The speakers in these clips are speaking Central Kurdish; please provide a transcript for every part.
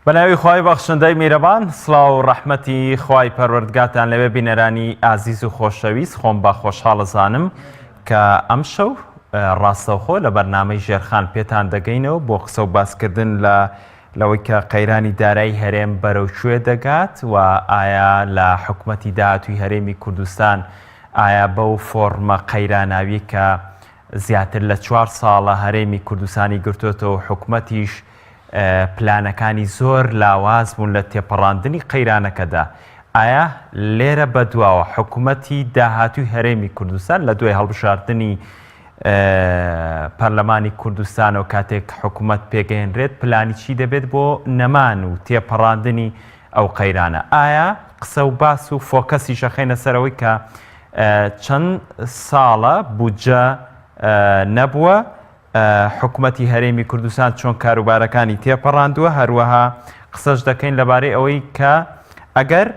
بەناوی خوای بەخشندەی میرەبان سڵاو و ڕەحمەتی خوای پەروەردگاتان لەوێ بینەرانی ئازیز و خۆشەویست خۆم بە خۆشحاڵ ئەزانم کە ئەمشەو ڕاستەوخۆ لە بەرنامەی ژێرخان پێتان دەگەینەوە بۆ قسە و باسکردن لە لەوەی کە قەیرانی دارایی هەرێم بەرەو کوێ دەگات و ئایا لە حکومەتی داهاتووی هەرێمی کوردستان ئایا بەو فۆڕمە قەیراناویە کە زیاتر لە چوار ساڵە هەرێمی کوردستانی گرتۆتەوە و حکومەتیش پلانەکانی زۆر لاواز بوون لە تێپەڕاندنی قەیرانەکەدا، ئایا لێرە بەدواوە حکومەتی داهاتووی هەرێمی کوردستان لە دوای هەڵبژاردنی پەرلەمانی کوردستانەوە کاتێک حکومەت پێگەیەنرێت پلانی چی دەبێت بۆ نەمان و تێپەڕاندنی ئەو قەیرانە؟ ئایا قسە و باس و فۆکەسیش ئەخەینە سەر ئەوەی کە چەند ساڵە بودجە نەبووە حکومەتی هەرێمی کوردستان چۆن کاروبارەکانی تێپەڕاندووە، هەروەها قسەش دەکەین لەبارەی ئەوەی کە ئەگەر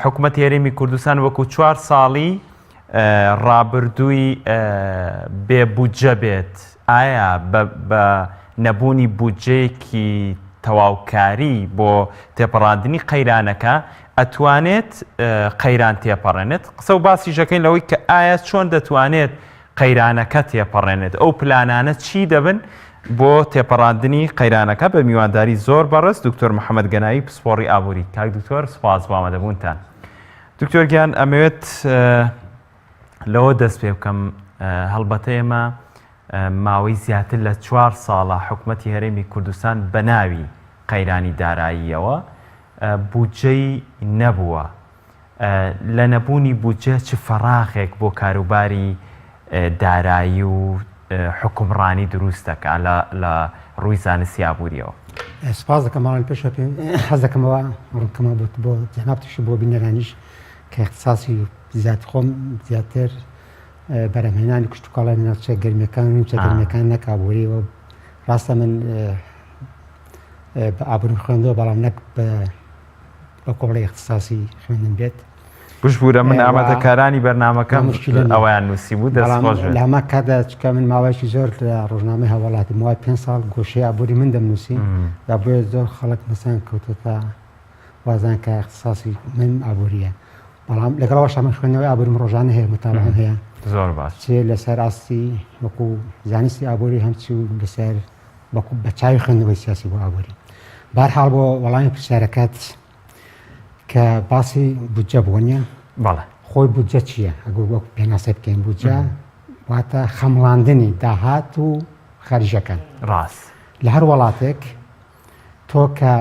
حکومەتی هەرێمی کوردستان وەکو چوار ساڵی ڕابردووی بێ بودجە بێت، ئایا بە نەبوونی بودجەیەکی تەواوکاری بۆ تێپەڕاندنی قەیرانەکە ئەتوانێت قەیران تێپەڕێنێت؟ قسە و باسیش دەکەین لەوەی کە ئایا چۆن دەتوانێت قەیرانەکە تێپەڕێنێت، ئەو پلانانە چی دەبن بۆ تێپەڕاندنی قەیرانەکە، بە میوانداری زۆر بەڕێز دکتۆر محەمەد گەناوی پسپۆڕی ئابووری. کاک دکتۆر سوپاس بۆ ئامادەبوونتان. دکتۆر گیان ئەمەوێت لەوە دەست پێ بکەم هەڵبەتە ئێمە ماوەی زیاتر لە چوار ساڵە حکومەتی هەرێمی کوردستان بە ناوی قەیرانی داراییەوە بودجەی نەبووە لە نەبوونی بودجە چ فەراغێک بۆ کاروباری دارایی و حوکمڕانی دروست دەکا لە ڕووی زانستی ئابووریەوە؟ سپاس دەکەم ماڵی پێش حەز دەکەمەوە ڕوونکەمەوە بۆ بۆ جەنابتیش بۆ بینەرانیش کە اختصاصی زیاد خۆم زیاتر بەرهەمهێنانی کشتوکاڵی ناوچە گەرمیەکان و نیمچە گەرمیەکان نەک ئابووری و ڕاستە من بە ئابووریم خوێندەوە بەڵام نەک بە بە کۆڵی اختصاصی خوێندن بێت. بشبورە من ئامادەکارانی بەرنامەکەم ئەویان نووسی بوو لە هەمان کاتدا چکە من ماوەیەکی زۆر لە ڕۆژنامەی هاوڵاتی موای پێ ساڵ گۆشەی ئابووری من دەمنووسی دا بۆیە زۆر خەڵک مەسان کەوتۆتە وازان کە اختصاصی من ئابووریە بەڵام لەگەڵەوە من خوێندنەوەی ئابووریم ڕۆژانە هەیە متابعەم هەیە زۆر باش چێ لەسەر ئاستی وەکو زانستی ئابووری هەمچی و لەسەر بە چاوی خوێندنەوەی سیاسی بۆ ئابووری. بارحاڵ بۆ وەڵامی پرسیارەکەت کە باسی بودجە بوو نیە؟ بەڵێ. خۆی بودجە چییە؟ ئەگەر وەک پێناسە بکەین بودجە واتە خەمڵاندنی داهات و خەرجەکان. ڕاست. لە هەر وڵاتێک تۆ کە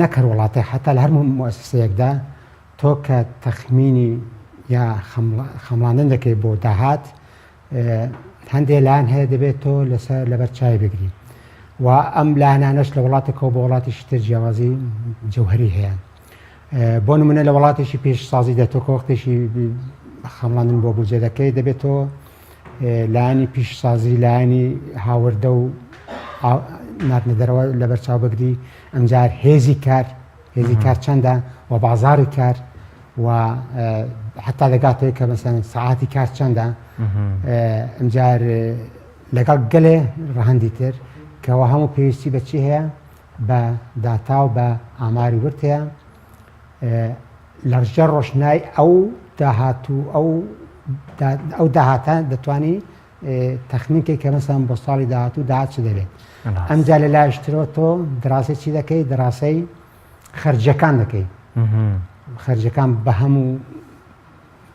نەک هەر وڵاتێک حتا لە هەر موئەسەسەیەکدا تۆ کە تەخمینی یا خەمڵاندن دەکەی بۆ داهات هەندێ لایەن هەیە دەبێت تۆ لەسەر لەبەر چاوی بگری و ئەم لایەنانەش لە وڵاتێکەوە بۆ وڵاتێکی تر جیاوازی جەوهری هەیە بۆ نمونە لە وڵاتێکی پێشسازی دەتۆ کە وەختێکی خەمڵاندن بۆ بودجە دەکەی دەبێت تۆ لایەنی پیشسازی لایەنی هاوردە و ناردنە دەرەوە لەبەر چاو بگری ئەمجار هێزی کار هێزی کار چەندە و بازاری کار و حتا دەگاتەوە کە مەسەن سەعاتی کار چەندە ئەمجار لەگەڵ گەلێ ڕەهەندی تر کەەوە هەموو پێویستی بە چی هەیە بە داتا و بە ئاماری ورد هەیە لە ژێر ڕۆشنای ئەو داهاتوو ئەو ئەو داهاتە دەتوانی تەخمینکەی کە مەسەن بۆ ساڵی داهاتوو داهات چ دەبێت ئەمجا لە لایشترەوە تۆ دراسی چی دەکەی دراسی خەرجەکان دەکەی خەرجەکان بە هەموو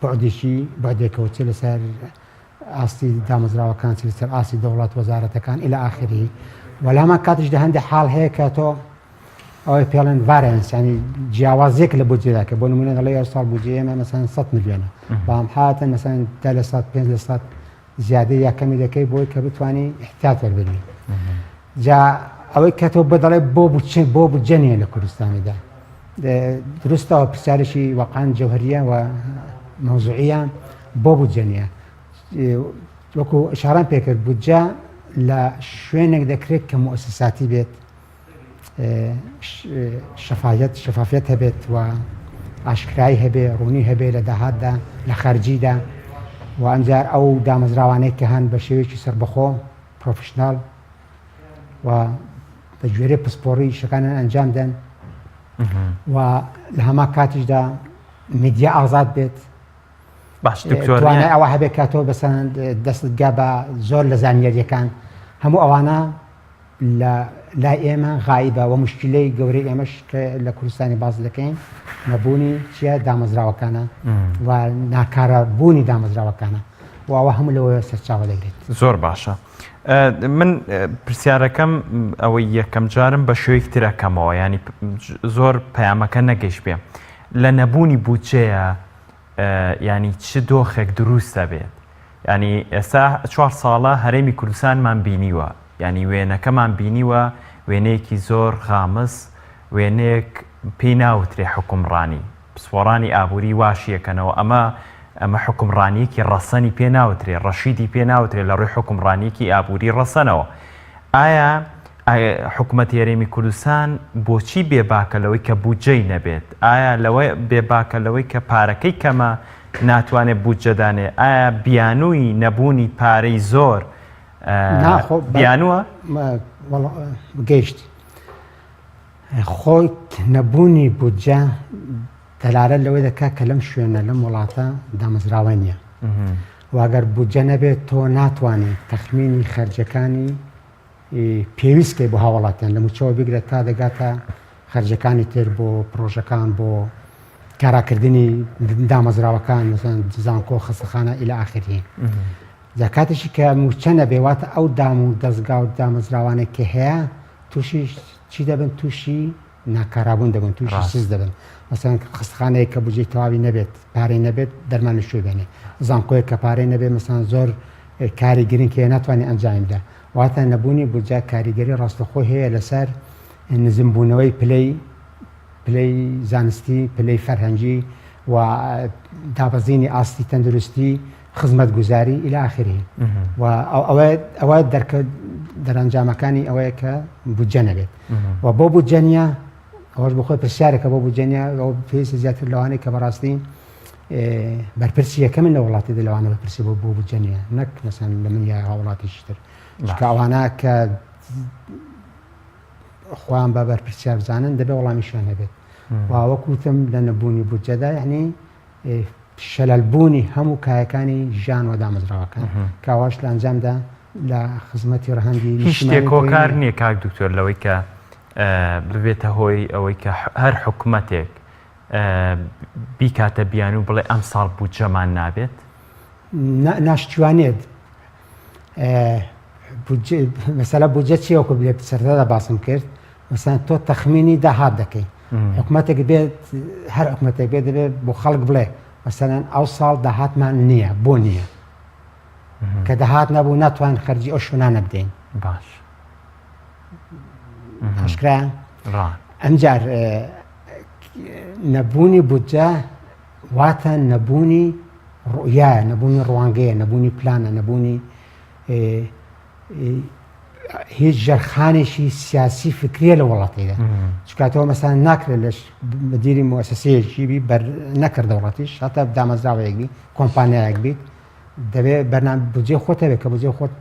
بعدێکی بعدێکەوە چ لەسەر ئاستی دامەزراوەکان چ لەسەر ئاستی دەوڵەت وەزارەتەکان إلى آخره وەلامان کاتیش دە هەندێک حاڵ هەیە کە تۆ ئەوەی پێڵێن variance ینی جیاوازیەک لە بودجەدا کە بۆ نمونە دەڵێ ئەو ساڵ بودجەی ئێمە مەسەن 100 ملیۆنە بەڵام حاتە مەسەن دە لە سەد پێنج لە سەد زیادە یا کەمی دەکەی بۆی کە بتانی احتیاط وەربگری جا ئەوەی کە تۆ بەدەڵێ بۆ بچێ بۆ بودجە نییە لە کوردستانیدا دروستەوە پرسیارێکی وەقان جەوهریە و مەوزوعیە بۆ بودجە نییە وەکو ئشاران پێکرد بودجە لە شوێنێک دەکرێت کە موسساتی بێت شەفاەت شەفافیت هەبێت و ئاشکرایی هەبێ ڕوونی هەبێ لە داهاتدا لە خەرجیدا و ئەمجار ئەو دامەزراوانەی کە هەن بە شێوەیەکی سەربەخۆ professional و بە گوێرەی پسپۆڕی ئیشەکانیان ئەنجام دەن و لە هەمان کاتیشدا میدیا ئازاد بێت باش دکتۆر توانای ئەوە هەبێت کە تۆ بەسەن دەستت گا بە زۆر لە زانیاریەکان هەموو ئەوانە لە لای ئێمە غایبە و مشکلەی گەورەی ئێمەش کە لە کوردستانی باز دەکەین نەبوونی چیە دامەزراوەکانە و ناکارە بوونی دامەزراوەکانە و ئەوە هەموو لەوە سەرچاوە دەگرێت. زۆر باشە من پرسیارەکەم ئەوەی یەکەم جارم بە شێوەیەکی تر ئەکەمەوە ینی زۆر پەیامەکە نەگەیشت پێم لە نەبوونی بودجەیە ینی چ دۆخێک دروست دەبێت ینی ئێستا چوار ساڵە هەرێمی کوردستانمان بینیوە ینی وێنەکەمان بینیوە وێنەیەکی زۆر غامز وێنەیەک پێی ناوترێ حکومڕانی پسپۆڕانی ئابووری واشیەکەنەوە ئەمە ئەمە حوکمڕانیەکی ڕەسەنی پێ ناوترێ، ڕەشیدی پێ ناوترێ لە ڕووی حوکمڕانیەکی ئابووری ڕەسەنەوە. ئایا حکومەتی هەرێمی کوردستان بۆچی بێ باکە لەوەی کە بودجەی نەبێت؟ ئایا لەوە بێ باکە لەوەی کە پارەکەی کەمە ناتوانێت بودجە دانێ؟ ئایا بیانووی نەبوونی پارەی زۆر بیانووە؟ گەیشت. خۆی نەبوونی بودجە دەلالەت لەوەی دەکات کە لەم شوێنە لەم وڵاتە دامەزراوە نییە و ئەگەر بودجە نەبێت تۆ ناتوانێت تەخمینی خەرجەکانی پێویست کەی بۆ هاوڵاتیان لە موچەوە بگرە تا دەگاتە خەرجەکانی تر بۆ پرۆژەکان بۆ کاراکردنی دامەزراوەکان مثلا زانکۆ خەستەخانە إلى آخره جا کاتێکی کە موچە نەبێ واتە ئەو دام و دەزگا و دامەزراوانێک کە هەیە تووشی چی دەبن تووشی ناکارابوون دەبن تووشی سز دەبن مەسەن خستخانەیە کە بجێ تەواوی نەبێت پارەی نەبێت دەرمان لە شوێ بێنێ زانکۆیە کە پارەی نەبێت مەسان زۆر کاری گرنگ هەیە ناتوانێت ئەنجامی بدە واتە نەبوونی بودجە کاریگەری ڕاستەخۆ هەیە لەسەر نزمبوونەوەی پلەی پلەی زانستی پلەی فەرهەنگی و دابەزینی ئاستی تەندروستی خزمەتگوزاری إلى آخره و ئەوە ئەوە دەرکە دەرەنجامەکانی ئەوەیە کە بودجە نەبێت و بۆ بودجە نییە ئەوەش بۆ خۆی پرسیارێکە بۆ بودجە نییە ئەو پێویستە زیاتر لەوانەی کە بەڕاستی بەرپرسی یەکەمن لە وڵاتی دە لەوانە بەپرسی بۆ بۆ بودجە نییە نەک مەسەن لە من یا هاوڵاتیشی تر چونکە ئەوانە کە خۆیان بە بەرپرسیار بزانن دەبێ وەڵامیشیان هەبێت و وەک وتم لە نەبوونی بودجەدا یعنی شەلەل بوونی هەموو کایەکانی ژیان و دامەزراوەکان کە ئەوەش لە ئەنجامدا لە خزمەتی ڕەهەندی هیچ شتێک هۆکار نییە کاک دکتۆر لەوەی کە ببێتە هۆی ئەوەی کە هەر حکومەتێک بیکاتە بیانوو بڵێ ئەمساڵ بودجەمان نابێت؟ ناشتوانێت مەسەلە بودجە چیە وەکو لە سەرەتادا باسم کرد مەسەن تۆ تەخمینی داهات دەکەی حکومەتێک بێت هەر حکومەتێک بێت دەبێت بۆ خەڵک بڵێ مەسەلەن ئەو ساڵ داهاتمان نییە بۆ نییە کە داهات نەبوو ناتوان خەرجی ئەو شوێنانە بدەین باش ئاشکرا ئەمجار نەبوونی بودجە واتە نەبوونی ڕوئیایە، نەبوونی ڕوانگەیە، نەبوونی پلانە، نەبوونی هیچ ژێرخانێکی سیاسی فکریە لە وڵاتیدا چکاتەوە مەسان ناکرێت لەش مدیری موسسەیەکی بی بەر نەکرد دەوڵەتیش هەتا دامەزراوەیەک بی کۆمپانیایەک بیت دەبێ بەرنامە بودجەی خۆت هەبێت کە بودجەی خۆت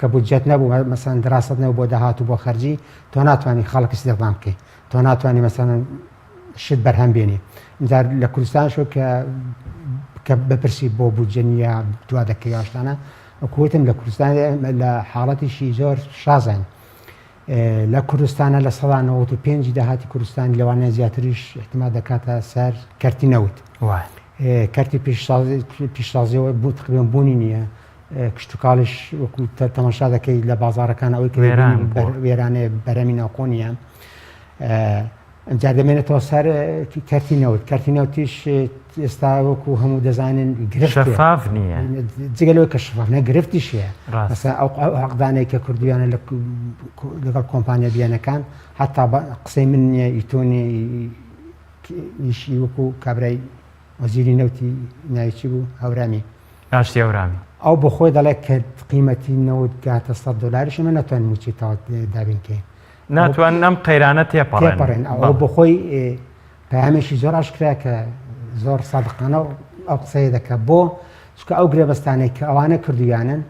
کە بودجەت نەبوو مەسەن دراست نەبوو بۆ داهات و بۆ خەرجی تۆ ناتوانانی خەڵک استخدام بکەیت تۆ ناتوانانی مەسەن شت بەرهەم بێنی جار لە کوردستان شو کە کە بپرسی بۆ بودجە نییە دوا دەکەی شتانە وەکوتم لە کوردستان لە حاڵەتیشی زۆر شازین لە کوردستانە لە سەدا 95 داهاتی کوردستان لەوانەیە زیاتریش احتمال دەکاتە سەر کەرتی نەوت کەرتی پیشسازیەوە بوو تقریبا بوونی نییە کشتتوکاڵیش وەکو تەماشا دەکەی لە بازارەکان ئەوەی کە وێرانەیە بەرەمی ناوخۆ نییە ئەمجار دەمێنێتەوە سەر کەرتی نەوت کەرتی نەوتیش ئێستا وەکو هەموو دەزانن گرفت شەفاف نییە جگە لەوەی کە شەفاف نییە گرفتیش هەیە مەسەلەن ئەو عەقدانەی کە کردویانە لەگەڵ کۆمپانیا بیانەکان حتا قسەی من نییە ئی تۆ نییە ئیشی وەکو کابرای وەزیری نەوتی ناوی چی بوو هەورامی ئاشتی هەورامی ئەو بۆ خۆی دەڵێت کە قیمەتی نەوت گاتە 100 دلاریش ئێمە ناتوانین مووچەی تەواو دابین کەین ناتوانن ئەم قەیرانە تێپەڕێنن. تێپەڕێن. ئەوە بۆ خۆی پەیامێکی زۆر ئاشکرا کە زۆر سادقانە ئەو قسەیە دەکە بۆ چکە ئەو گرێبەستانەی کە ئەوانە کردویانن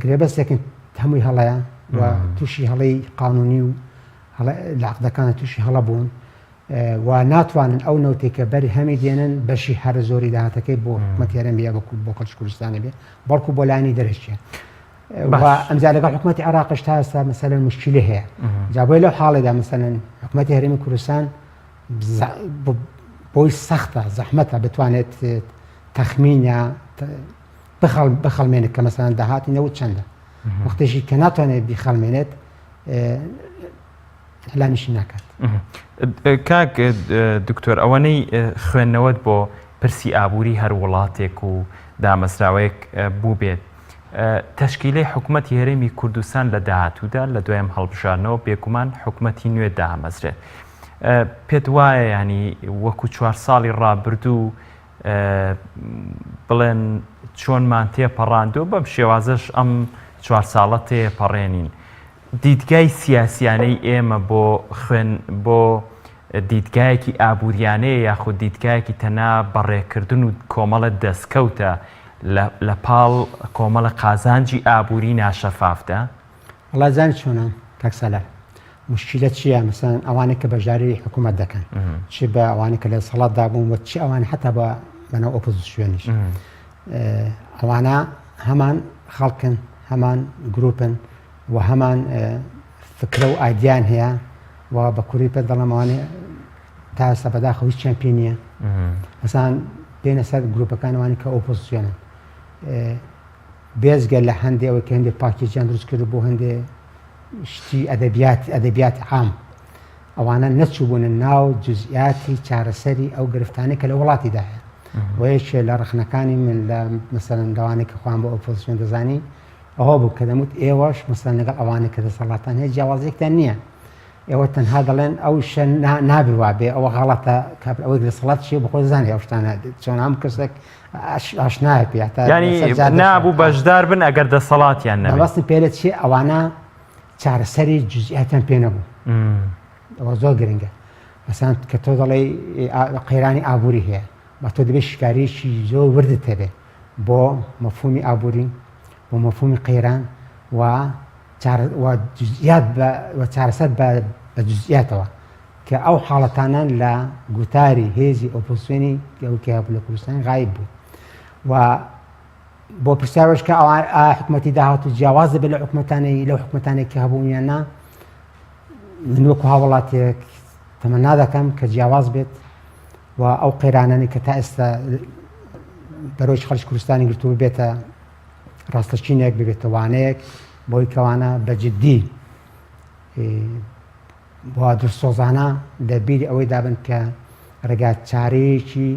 گرێبەستێکن هەمووی هەڵەیە. و تووشی هەڵەی قانونی و لە عقدەکانە تووشی هەڵە بوون و ناتوانن ئەو نەوتێک کە بەر هەمی دێنن بەشی هەرە زۆری داهاتەکەی بۆ حکومەتی هەرێم بێ بۆ بۆ خەڵکی کوردستانی بێ بەڵکو بۆ لایەنی دەرەکیە ئەمجا لەگەڵ حکومەتی عێراقش تا ئێستا مەسەلەن مشکلە هەیە جا بۆی لەو حاڵێدا مەسەلەن حکومەتی هەرێمی کوردستان بۆی سەختە زەحمەتە بتوانێت تەخمین یا بخەڵمێنێت کە مەسەلەن داهاتی نەوت چەندە وەختێکی کە ناتوانێت بیخەڵمێنێت لانیشی ناکات. کاک دکتۆر ئەوەنەی خوێندنەوەت بۆ پرسی ئابووری هەر وڵاتێک و دامەزراوەیەک بووبێت تەشکیلەی حکوومەتی هەرێمی کوردستان لە داهاتوودا لە دوای هەڵبژاردنەوە بێگومان حکوومەتی نوێ دامەزرێت پێت وایە ینی وەکو چوار ساڵی ڕابردوو بڵێن چۆنمان تێپەڕاندووە بەم شێوازەش ئەم چوار ساڵە تێپەڕێنین دیدگای سیاسیانەی ئێمە بۆ خوێن بۆ دیدگایەکی ئابووریانەیە یاخود دیدگایەکی تەنها بەڕێکردن و کۆمەڵە دەستکەوتە لە پاڵ کۆمەڵە قازانجی ئابووری ناشەفافدا؟ وەڵا زانی چۆنە کاک سالار مشکلە چییە مەسەن ئەوانەی کە بەشداری حکوومەت دەکەن چ بە ئەوانەی کە لە سەڵاتدا بوون و چ ئەوان حتا بە بەناو ئۆپۆزیسیۆنیش ئەوانە هەمان خەڵکن هەمان گروپن و هەمان فکرە و ئایدیان هەیە و بە کوری پێ دەڵێم ئەوانەی تا ئێستا بەداخەوە هیچیان پێ نییە مەسان بێنە سەر گروپەکان ئەوانەی کە ئۆپۆزیسیۆنن بێزگە لە هەندێ ئەوەی کە هەندێ package یان دروست کرد بۆ هەندێ شتی ئەدەبیات ئەدەبیات عام ئەوانە نەچووبوونە ناو جزئیاتی چارەسەری ئەو گرفتانەی کە لە وڵاتیدا هەیە و یەکێ لە ڕەخنەکانی من لە مەسەلەن لەوانەی کە خۆیان بۆ ئۆپۆزیسیۆن دەزانی ئەوە بوو کە دەموت ئێوەش مەسەلەن لەگەڵ ئەوانەی کە دەسەڵاتان هەیە جیاوازیەکتان نییە ئێوە تەنها دەڵێن ئەو شە نابێ وابێ ئەوە غەڵەتە کە ئەوەی دەسەڵات چیە بخۆ زانێ ئەو شتانە چۆن هەم کەسێک ئاشنایە پێ هەتا ینی نابوو بەشدار بن ئەگەر دەسەڵاتیان نەبێ مەبەستم پێ لە چیە ئەوانە چارەسەری جزئیاتیان پێ نەبوو ئەوە زۆر گرنگە مەسەلەن کە تۆ دەڵێی قەیرانی ئابووری هەیە بە تۆ دەبێت شیکاریی زۆر وردت هەبێ بۆ مەفهومی ئابووری بۆ مەفهومی قەیران و جزئیات و چارەسەر بە جزئیاتەوە کە ئەو حاڵەتانە لە گوتاری هێزی ئۆپۆزیسیۆنی ئەو کە هەبوو لە کوردستان غایب بوو و بۆ پرسیارەش کە ئەوان ئایا حکومەتی داهاتوو جیاواز دەبێت لە حکومەتانەی لەو حکومەتانێک کە هەبوون یان نا من وەکو هاوڵاتیەک تەمەنا دەکەم کە جیاواز بێت و ئەو قەیرانانی کە تا ئێستا بەرۆژ خەڵکی کوردستانی گرتوو ببێتە ڕاستەچینێک ببێتە وانەیەک بۆی کەوانە بە جددی بۆ دڵسۆزانە لە بیری ئەوەی دابن کە ڕێگا چارەیەکی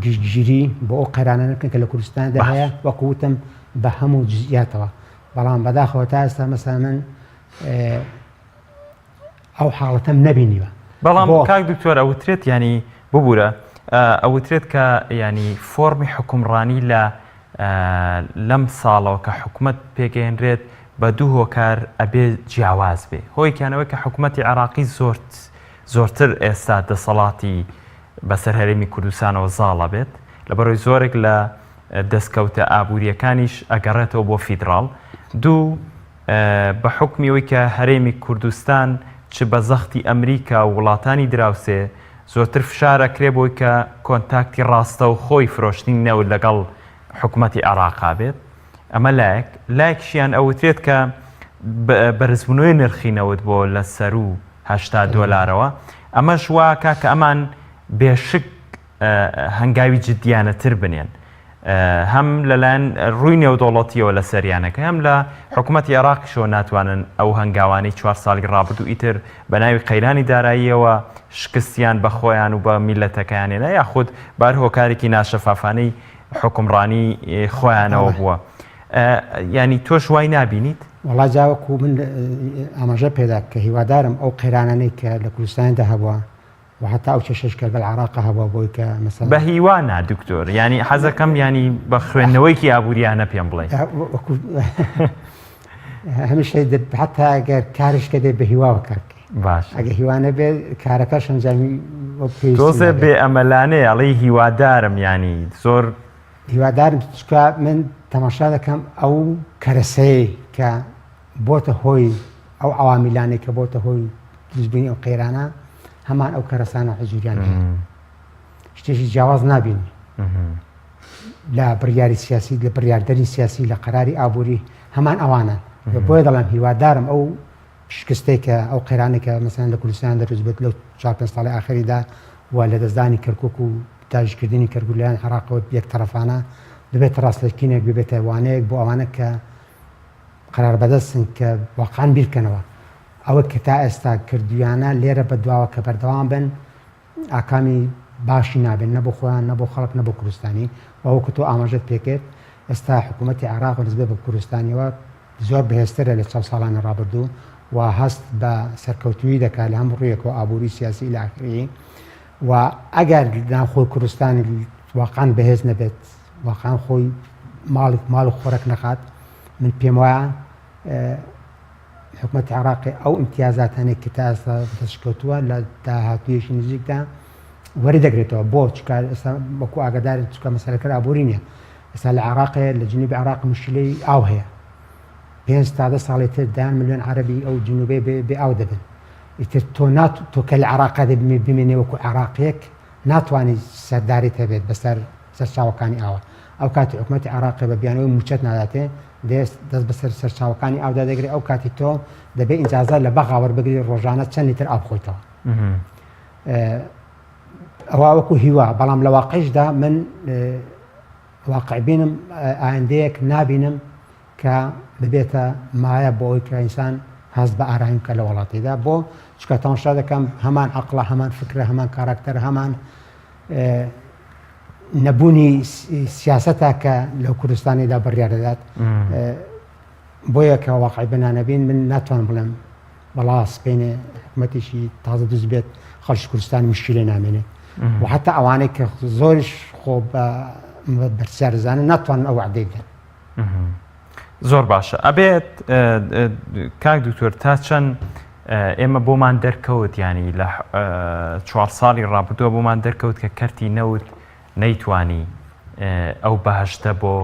گشتگیری بۆ ئەو قەیرانانە بکەن کە لە کوردستاندا هەیە وەکو وتم بە هەموو جزئیاتەوە بەڵام بەداخەوە تا ئێستا مەسەلەن من ئەو حاڵەتەم نەبینیوە بەڵام کاک دکتۆر ئەوترێت ینی ببوورە ئەوترێت کە ینی فۆرمی حکومڕانی لە لەم ساڵەوە کە حکومت پێگەێنرێت بە دوو هۆکار ئەبێ جیاواز بێ هۆیکیانەوەی کە حکوومەتتی عراقی زۆر زۆرتر ئێستا دەسەڵاتی بەسەر هەرێمی کوردستانەوە زاڵ ئەبێت، لەبەرئەوەی زۆرێک لە دەستکەوتە ئابوورییەکانیش ئەگەڕێتەوە بۆ فیدڕاڵ. دوو، بە حوکمی ئەوەی کە هەرێمی کوردستان چ بە زەختی ئەمریکا و وڵاتانی دراوسێ زۆرتر فشار ئەکرێ بۆی کە کۆنتاکتی ڕاستەوخۆی فرۆشتنی نەوت لەگەڵ حکومەتی عێراقا بێت. ئەمە لایەک. لایەکیشیان ئەوترێت کە بەرزبوونەوەی نرخی نەوت بۆ لە سەروو 80 دۆلارەوە ئەمەش وا ئەکا کە ئەمان بێشک هەنگاوی جددیانەتر بنێن هەم لەلایەن ڕووی نێودەوڵەتیەوە لە سەریانەکە هەم لە حکوومەتی عێراقیشەوە ناتوانن ئەو هەنگاوانەی چوار ساڵی ڕابردوو ئیتر بە ناوی قەیرانی داراییەوە شکستیان بە خۆیان و بە میلەتەکەیان هێنا یاخود بار هۆکارێکی ناشەفافانەی حوکمڕانی خۆیانەوە بووە ینی تۆش وای نابینیت؟ وەڵا جا وەکو من ئاماژە پێدا کە هیوادارم ئەو قەیرانانەی کە لە کوردستاندا هەبووە و حتا ئەو کێشەش کە لەگەڵ عێراق هەبووە بۆی کە مەسەلەن بە هیوا نا دکتۆر ینی حەزەکەم ینی بە خوێندنەوەیکی ئابووریانە پێم بڵێ وەکو هەمیشە حتا ئەگەر کارش کە دێ بە هیواوە کار بکەی باش ئەگە هیوا نەبێت کارەکەش ئەنجامی وەک پێویستی تۆزێ نابێت. بێ ئەمەلانەیە ئەڵێی هیوادارم یانی زۆر. هیوادارم چونکە من تەماشا دەکەم ئەو کەرەسەیەی کە. بۆتە هۆی ئەو عەوامیلانەی کە بۆتە هۆی دروستبوونی ئەو قەیرانە هەمان ئەو کەرەسانە حزوریان هەیە شتێکی جیاواز نابینی لە بڕیاری سیاسی لە بڕیاردەری سیاسی لە قەراری ئابووری هەمان ئەوانە بۆیە دەڵێم هیوادارم ئەو شکستەی کە ئەو قەیرانەی کە مەسەلەن لە کوردستان دروست بێت لەو چوار پێنج ساڵی ئاخریدا و لەدەستدانی کەرکوک و داگیرکردنی کەرکوک لەلایەن عێراقەوە یەک تەرەفانە ببێتە ڕاستلەکینێک ببێتە وانەیەک بۆ ئەوانە کە قەرار بەدەستن کە واقعا بیرکەنەوە ئەوە کە تا ئێستا کردویانە لێرە بەدواوە کە بەردەوام بن ئاکامی باشی نابێت نە بۆ خۆیان نە بۆ خەڵک نە بۆ کوردستانی و وەکو تۆ ئاماژەت پێکرد ئێستا حکوومەتی عێراق نسبەت بە کوردستانیەوە زۆر بەهێزترە لە چەند ساڵانی ڕابردوو و هەست بە سەرکەوتوویی دەکات لە هەموو ڕوویەکەوە ئابووری سیاسی الی آخره و ئەگەر ناوخۆی کوردستان واقعا بەهێز نەبێت واقعا خۆی ماڵ ماڵ و خۆرەک نەخات من پێم وایە حکومەتی عێراقی ئەو ئیمتیازاتانەی کە تا ئێستا دەستکەوتووە لە داهاتوویەکی نزیکدا وەری دەگرێتەوە بۆ چکار ئێستا وەکو ئاگادار چکە مەسەلەکە ئابووری نییە ئێستا لە عێراقێ لە جنوبی عێراق مشکلەی ئاو هەیە پێنج تا دە ساڵی تر دەیان ملیۆن عەرەبی ئەو جنوبەی بێ ئاو دەبن ئیتر تۆ نات تۆ کە لە عێراقا دەبمی بمێنێ وەکو عێراقیەک ناتوانانی سەرداریت هەبێت بەسەر سەرچاوەکانی ئاوە ئەو کاتی حکوومەتی عێراقی بە بیانەوەی مووچەت ناداتێ دێست دەست بەسەر سەرچاوەکانی ئاودا دەگرێت ئەو کاتی تۆ دەبێ ئیجازە لە بەغا وەربگری ڕۆژانە چەند لیتر ئاو بخۆیتەوە ئەوە وەکو هیوا بەڵام لە واقعیشدا من واقعبینم ئایندەیەک نابینم کە ببێتە مایە بۆ ئەوی کە ئینسان هەست بە ئارامی بکە لە وڵاتیدا بۆ چکە تەماشا دەکەم هەمان عقلە هەمان فکرە هەمان کاراکتەر هەمان نەبوونی سیاسەتە کە لەو کوردستانیدا بڕیار دەدات بۆیە کە واقعی بنانەبین من ناتوانم بڵێم بەڵا سپێنێ حکومەتێکی تازە دروست بێت خەڵکی کوردستان مشکلێ نامێنێت و حتا ئەوانەی کە زۆریش خۆ بە بەرپرسیار دەزانن ناتوانن ئەو وعدەی بدەن. زۆر باشە ئەبێت کاک دکتۆر تا چەند ئێمە بۆمان دەرکەوت ینی لە چوار ساڵی ڕابردووە بۆمان دەرکەوت کە کەرتی نەوت نەیتوانی ئەو بەهشتە بۆ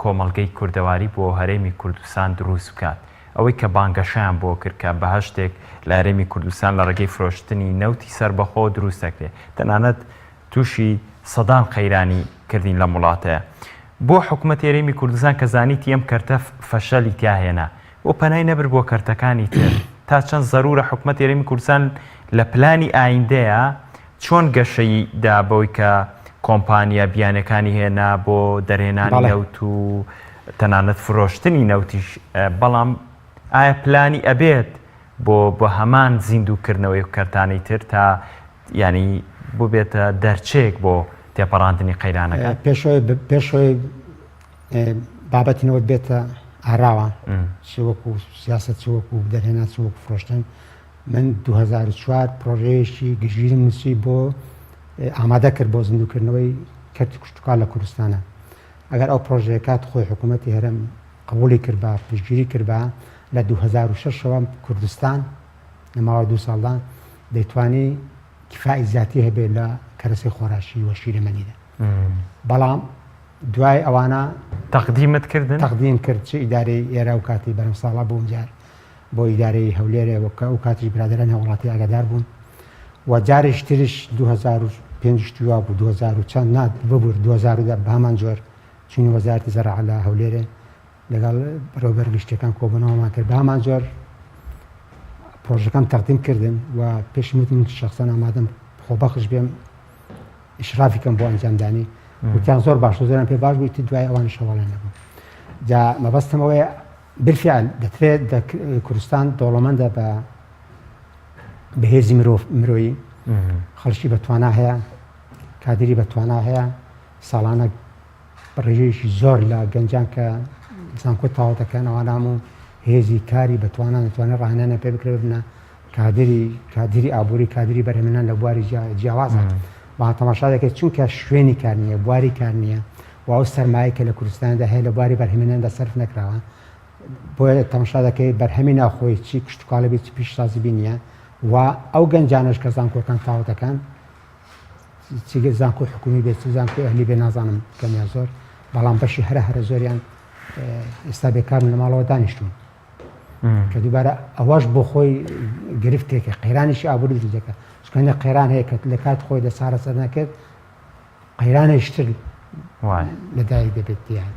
کۆمەڵگەی کوردەواری بۆ هەرێمی کوردستان دروست بکات. ئەوەی کە بانگەشەیان بۆ کرد کە بەهەشتێک لە هەرێمی کوردستان لە ڕێگەی فرۆشتنی نەوتی سەربەخۆ دروست دەکرێت، تەنانەت تووشی سەدان قەیرانی کردین لەم وڵاتەیە. بۆ حکومەتی هەرێمی کوردستان کە زانیتی ئەم کەرتە فەشەلی تیا هێنا، بۆ پەنای نەبرد بۆ کەرتەکانی تر؟ تا چەند زەرورە حکومەتی هەرێمی کوردستان لە پلانی ئایندەیا چۆن گەشەی دا بەوەی کە کۆمپانیا بیانەکانی هێنا بۆ دەرهێنانی نەوت و تەنانەت فرۆشتنی نەوتیش بەڵام ئایا پلانی ئەبێت بۆ بە هەمان زیندووکردنەوەی کەرتانەی تر تا ینی ببێتە دەرچەیەک بۆ تێپەڕاندنی قەیرانەکە؟ پێشەوەی بابەتی نەوت بێتە ئاراوە چ وەکو سیاسەت چ وەکو دەرهێنان چ وەکو فرۆشتن من 2004 پرۆژەیەکی گشتگیرم نووسی بۆ ئامادە کرد بۆ زیندووکردنەوەی کەرتی کشتوکاڵ لە کوردستانە ئەگەر ئەو پرۆژەیە کات خۆی حکوومەتی هەرێم قبولی کردبا پشتگیری کردبا لە 2006ەوە کوردستان لە ماوەی دوو ساڵدا دەیتوانی کفای زیاتی هەبێت لە کەرەسەی خۆراکی و شیرەمەنیدا بەڵام دوای ئەوانە تەقدیمت کردن؟ تەقدیم کرد چ ئیدارەی ئێرە و کاتی بەرەم ساڵا بووم جار بۆ ئیدارەی هەولێرێ وەک ئەو کاتیش برادەرانی هاوڵاتی ئاگادار بوون و جارێکی تریش 2005 شتی وا بوو 2000 و چەند نا ببور 2010 بە هەمان جۆر چووین وەزارەتی زەراعە لە هەولێرێ لەگەڵ بەڕێوەبەر گشتیەکان کۆبوونەوەمان کرد بە هەمان جۆر پرۆژەکەم تەقدیم کردن و پێشم وتم من شخصا ئامادەم خۆبەخش بێم ئیشرافی کەم بۆ ئەنجامدانی وتیان زۆر باش و زۆریان پێ باش بوو دوای ئەوانیش هەواڵیان نەبوو جا مەبەستم ئەوەیە بالفعل دەترێت کوردستان دەوڵەمەندە بە بەهێزی مرۆڤ مرۆیی خەڵکی بە توانا هەیە کادری بە توانا هەیە ساڵانە ڕێژەیەکی زۆر لە گەنجان کە زانکۆ تەواو دەکەن ئەوانام و هێزی کاری بە توانا دەتوانێت ڕاهێنانیان پێ بکرێت ببنە کادری کادری ئابووری کادری بەرهەمهێنان لە بواری جیاوازە بەڵام تەماشا دەکرێت چونکە شوێنی کار نییە بواری کار نییە و ئەو سەرمایە کە لە کوردستاندا هەیە لە بواری بەرهەمهێناندا سەرف نەکراوە بۆیە تەماشا دەکەی بەرهەمی ناوخۆی چی کشتتوکاڵی بێت چی پیشسازی بی نییە و ئەو گەنجانەش کە زانکۆکان تەواو دەکەن چی زانکۆی حکومی بێت چ زانکۆی ئەهلی بێ نازانم کەم یا زۆر بەڵام بەشی هەرە هەرە زۆریان ئێستا بێکارن لە ماڵەوە دانیشتون. کە دووبارە ئەوەش بۆ خۆی گرفتێکە قەیرانێکی ئابووری دروست دەکات چونکە هەندێک قەیران هەیە کە لە کات خۆی دە چارەسەر نەکرد قەیرانێکی تر لەدایک دەبێت دیان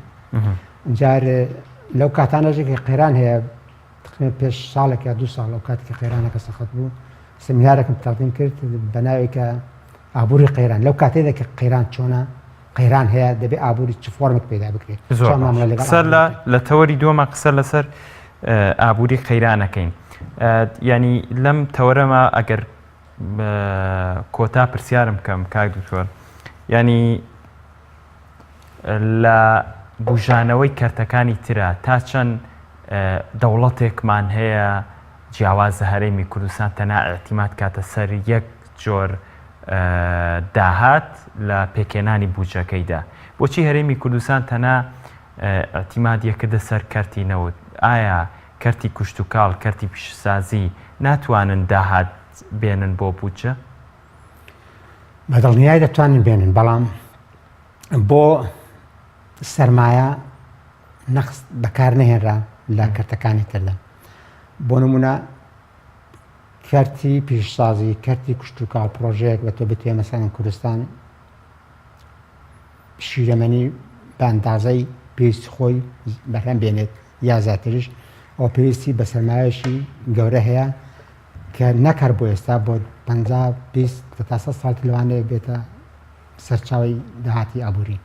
جار لەو کاتانەژێک قەیران هەیە تقریبا پێش ساڵێک یا دوو ساڵ ئەو کاتی کە قەیرانەکە سەخت بوو سمینارێکم تەقدیم کرد بە ناوی کە ئابووری قەیران لەو کاتێدا کە قەیران چۆنە قەیران هەیە دەبێ ئابووری چ فۆرمێک پەیدا بکرێت زۆر قسە لە لە تەوەری دووەمە قسە لەسەر ئابووری قەیرانەکەین ینی لەم تەوەرەمە ئەگەر کۆتا پرسیارم بکەم کاک دکتۆر ینی لە بوژانەوەی کەرتەکانی ترە تا چەند دەوڵەتێکمان هەیە جیاوازە هەرێمی کوردستان تەنها ئیعتیماد کاتە سەر یەک جۆر داهات لە پێکهێنانی بودجەکەیدا بۆچی هەرێمی کوردستان تەنها ئیعتیماد یەکردە سەر کەرتی نەوت ئایا کەرتی کوشتوکاڵ کەرتی پیشەسازی ناتوانن داهات بێنن بۆ بودجە؟ بە دڵنیای دەتوانن بێنن بەڵام بۆ سەرمایە نەخست بەکار نەهێنرا لە کەرتەکانی تردا بۆ نمونە کەرتی پیشسازی کەرتی کشتتوکاڵ پرۆژەیەک بە تۆ بتوێ مەسەلەن کوردستان شیرەمەنی بە ئەندازەی پێویستی خۆی بەرهەم بێنێت یا زیاتریش ئەو پێویستی بە سەرمایەشی گەورە هەیە کە نەک هەر بۆ ئێستا بۆ 50 20 تا 100 ساڵ لەوانەیە بێتە سەرچاوی داهاتی ئابووری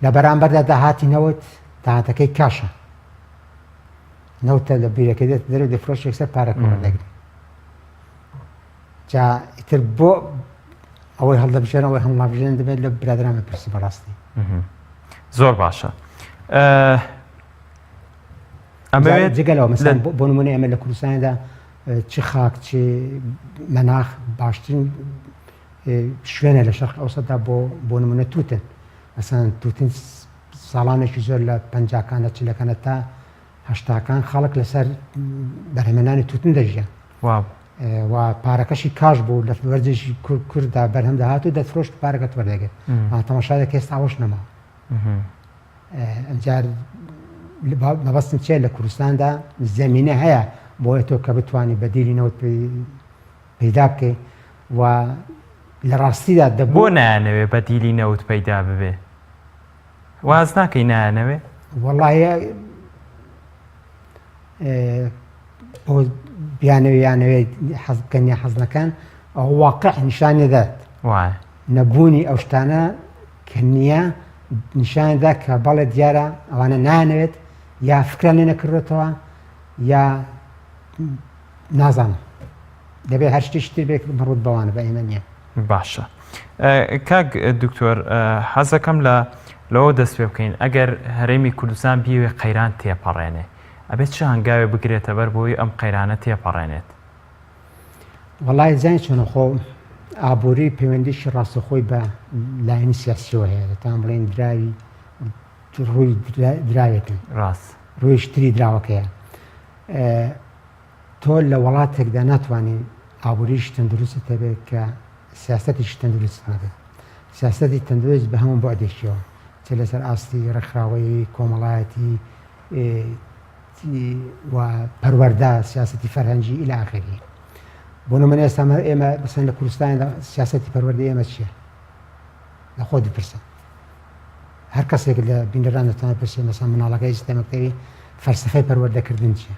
لە بەرامبەردا داهاتی نەوت داهاتەکەی کاشە نەوتە لە بیرەکە دێت دەرەوە دەفرۆش یەکسەر پارەکە وەردەگری جا ئیتر بۆ ئەوەی هەڵدەبژێن ئەوەی هەڵنابژێن دەبێت لە برادران بپرسی بەڕاستی زۆر باشە ئەمەوێت جگە لەوە مەسەلەن بۆ نمونە ئێمە لە کوردستاندا چ خاک چ مەناخ باشترین شوێنە لە شەرق ئەوسەدا بۆ بۆ نمونە توتن مەسەلەن توتن ساڵانێکی زۆر لە پەنجاکان لە چلەکانە تا هەشتاکان خەڵک لەسەر بەرهەمێنانی توتن دەژیان و پارەکەشی کاش بوو لە وەرزێکی کورددا بەرهەم دەهات و دەفرۆشت پارەکەت وەردەگرت تەماشا دەکەی ئێستا ئەوەش نەما ئەمجار مەبەستم چیە لە کوردستاندا زەمینە هەیە بۆیە تۆ کە بتانی بەدیلی نەوت پەیدا بکەی و لە ڕاستیدا دەبوو بۆ نایانەوێ بەدیلی نەوت پەیدا ببێ واز ناکەی نایانەوێ؟ وەڵاهی بۆ بیانەوێ یانەوێ حەز بکەن یا حەز نەکەن ئەو واقع نیشان دەدات وایە نەبوونی ئەو شتانە کە نییە نیشاندا کە بەڵێ دیارە ئەوانە نانەوێت یا فکران لێ نەکردێتەوە یا نازانم دەبێت هەر شتێکی تر بێت مەڕوت بەوانە بە ئێمە نییە. باشە کاک دکتۆر حەزەکەم لە لەوە دەست پێ بکەین ئەگەر هەرێمی کوردستان بیەوێ قەیران تێپەڕێنێ ئەبێت چ هەنگاوێ بگرێتە بەر بۆی ئەم قەیرانە تێپەڕێنێت؟ وەڵای زانی چۆنە خۆ ئابووری پەیوەندیشی ڕاستەخۆی بە لایەنی سیاسیەوە هەیە دەتان بڵێن دراوی ڕووی دراوێکن ڕاست ڕوویشتری دراوەکەیە تۆ لە وەڵاتێکدا ناتوانی ئابووریی تەندروستت هەبێت کە سیاسەتێکی تەندروستت نەبێت. سیاسەتی تەندروست بە هەموو بوعدێکیەوە، چ لەسەر ئاستی ڕێکخراوەیی، کۆمەڵایەتی و پەروەردە، سیاسەتی فەرهەنگی الی آخره. بۆ نمونە ئێستا ئێمە مەسەلەن لە کوردستاندا سیاسەتی پەروەردەی ئێمە چییە؟ لە خۆت بپرسە. هەر کەسێک لە بینەران دەتوانێت پرسێ مەسەلەن مناڵەکەی ئێستا مەکتەبی فەلسەفەی پەروەردەکردن چییە؟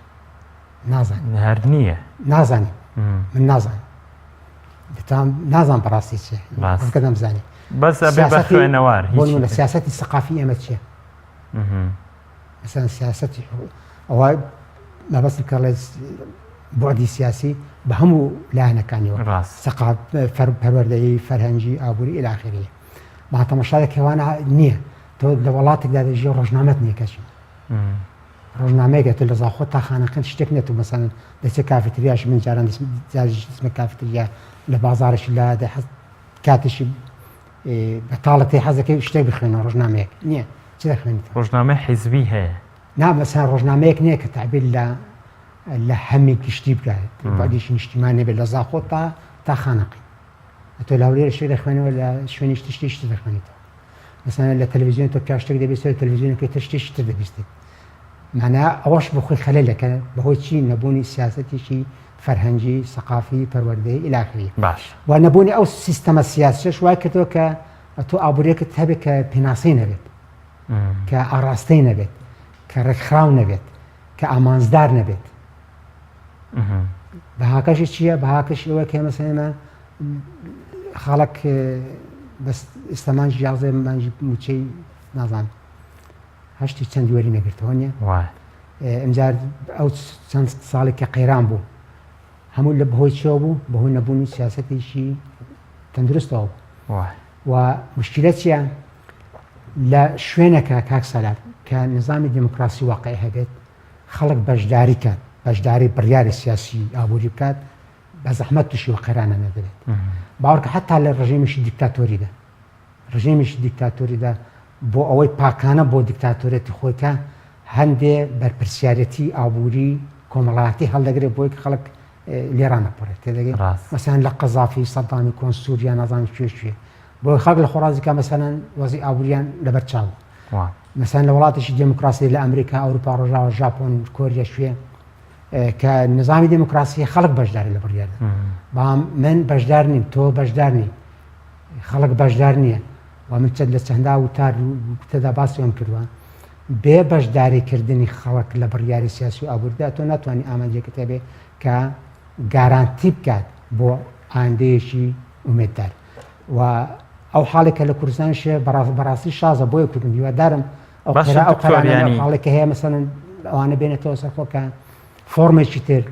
نازانم هەر نییە نازانم من نازانم دەتوان نازان بەڕاستی چیە ڕاستکە دەمزانی بەس ئەبێ بە خوێنەوار بۆ لە سیاسەتی سەقافی ئێمە چییە مەسەلەن سیاسەتی ئەوە مەبەستم کە ڵێ بۆدی سیاسی بە هەموو لایەنەکانیەوە ڕاست سەقاف پەروەردەیی فەرهەنگی ئابووری الی آخره ما تەماشا دەکەوانە نییە تۆ لە وڵاتێکدا دەژی ڕۆژنامەت نییە کەچی ڕۆژنامەیەک تۆ لە زاخۆ تا خانەقین شتێک نیە تۆ مەسەلەن دەچێت کافێتریاش من جاران دەچم جاریش دەچمە کافێتریا لە بازاڕێکی لا دە حەز کاتێکی بەتاڵە تێ حەزەکەی شتێک بخوێنەوە ڕۆژنامەیەک نییە چ دەخوێنیتەوە ڕۆژنامەی حیزبی هەیە نا مەسەلەن ڕۆژنامەیەک نییە کە تعبیر لە لە هەمی گشتی بکات بەعدیشی نیشتیمان نەبێت لە زاخۆ تا تا خانەقین تۆ لە هەولێر شتێک دەخوێنەوە لە شوێنیش شتێکی تر دەخوێنیتەوە مەسەلەن لە تەلەڤیزیۆن تۆ پیاو شتێک دەبیستێت لە تەلەڤیزیۆنەکەی تر شتێکی تر دەبیستێت. مانا ئەوەش بۆ خۆی خەلەلێکە بەهۆی چی نەبوونی سیاسەتێکی فەرهەنگی سەقافی پەروەردەیی الی آخره باش و نەبوونی ئەو سیستەمە سیاسیەش وای کردووە کە تۆ ئابووریەکت هەبێت کە پێناسەی نەبێت کە ئاڕاستەی نەبێت کە ڕێکخراو نەبێت کە ئامانجدار نەبێت بەهاکەشی چییە بەهاکەشی ئەوە کە مەسەلەن ئێمە خەڵک بەس ئێستا مانگی یازدە مانگی مووچەی نازانم هەشتی چەند وەری نەگرتەوە نیە ئەمجار ئەو چەند ساڵی کە قەیران بوو هەموو لە بەهۆی چیەوە بوو بەهۆی نەبوونی سیاسەتێکی تەندروستەوە بوو و مشکلە چییە لە شوێنەکە کاک سالار کە نظامی دیموکراسی واقعی هەبێت خەڵک بەشداری کات بەشداری بڕیاری سیاسی ئابووری بکات بە زەحمەت تووشی و قەیرانە نەدەبێت باوەڕکە حتا لە ڕژێمیشی دیکتاتۆریدا ڕژێمیشی دیکتاتۆریدا بۆ ئەوەی پاکانە بۆ دیکتاتۆرێتی خۆی کە هەندێ بەرپرسیارەتی ئابووری کۆمەڵایەتی هەڵدەگرێت بۆی کە خەڵک لێ ڕانەپەڕێت تێدەگەی ڕاست. مەسەلەن لە قەزافی سەدامی کۆن سووریا نازانم کوێ کوێ بۆی خەڵک لە خۆڕازی کە مەسەلەن وەزی ئابووریان لەبەر چاو وا. مەسەلەن لە وڵاتێکی دێموکراسی لە ئەمریکا ئەوروپا ڕۆژاوا ژاپۆن کۆریا کوێ کە نظامی دێموکراسی خەڵک بەشداری لە بڕیاردا بەڵام من بەشدار نیم تۆ بەشدار نی خەڵک بەشدار نییە و من چەند لە چەندا وتار و گوتەدا باسی ئەم کردووە بێ بەشداریکردنی خەڵک لە بڕیاری سیاسی و ئابووریدا تۆ ناتوانانی ئامانجێکت هەبێ کە گارانتی بکات بۆ ئایندەیەکی ئومێددار و ئەو حاڵێک کە لە کوردستان شێ بەڕاستی شازە بۆیە کوردم هیوادارم ئەو باشە قەیرا ئەو دکتۆر قەرانە یانی حاڵێک کە هەیە مەسەلەن ئەوانە بێنێتەوە سەر خۆ کە فۆرمێکی تر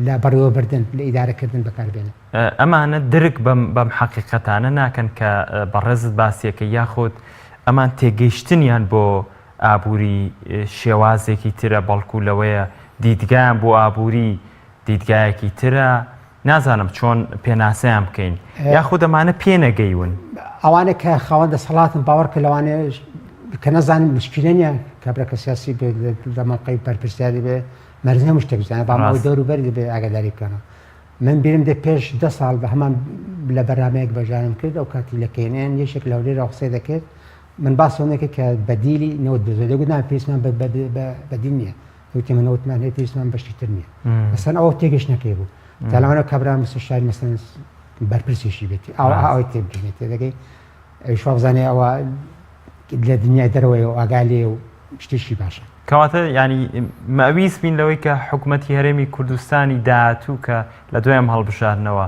لە بەڕێوەبردن لە ئیدارەکردن بەکاربێنن. ئەمانە درک بەم بەم حەقیقەتانە ناکەن کە بەڕێزت باسیەکەی یاخود ئەمان تێگەیشتنیان بۆ ئابووری شێوازێکی ترە بەڵکو لەوەیە دیدگایان بۆ ئابووری دیدگایەکی ترە نازانم چۆن پێناسەیان بکەین یاخود ئەمانە پێنەگەیون. ئەوانە کە خاوەن دەسەڵاتن باوەڕ کە لەوانەیە کە نەزانن مشکلە نییە کابرا کە سیاسی بێت لە مەوقعی بەرپرسیاری بێ مەرج هەموو شتێک بزانێت بەڵام ئەوەی ڕاست. دەوروبەری دەبێ ئاگاداری بکەنەوە من بیرم دێ پێش دە ساڵ بە هەمان لە بەرنامەیەک بەشدارم کرد ئەو کاتی لە کێنێن یەکێک لە هەولێرەوە قسەی دەکرد من باس ئەوەم دەکرد کە بەدیلی نەوت بزۆ دەگوت نا پێویستمان بە بەدیل نییە وتی ئێمە نەوتمان هەیە پێویستمان بە شتی تر نییە مەسەن ئەوە تێگەشتنەکەی بوو تا لەوانە کابرا مستەشاری مەسەن بەرپرسیشی بێت ئەوە ئەوەی تێبگەێت تێدەگەی ئەویش وا بزانێ ئەوە لە دنیای دەرەوەی و ئاگا لێ و شتێکی باشە. کەواتە یانی مەویست بین لەوەی کە حکوومەتی هەرێمی کوردستانی داهاتوو کە لە دوای ئەم هەڵبژاردنەوە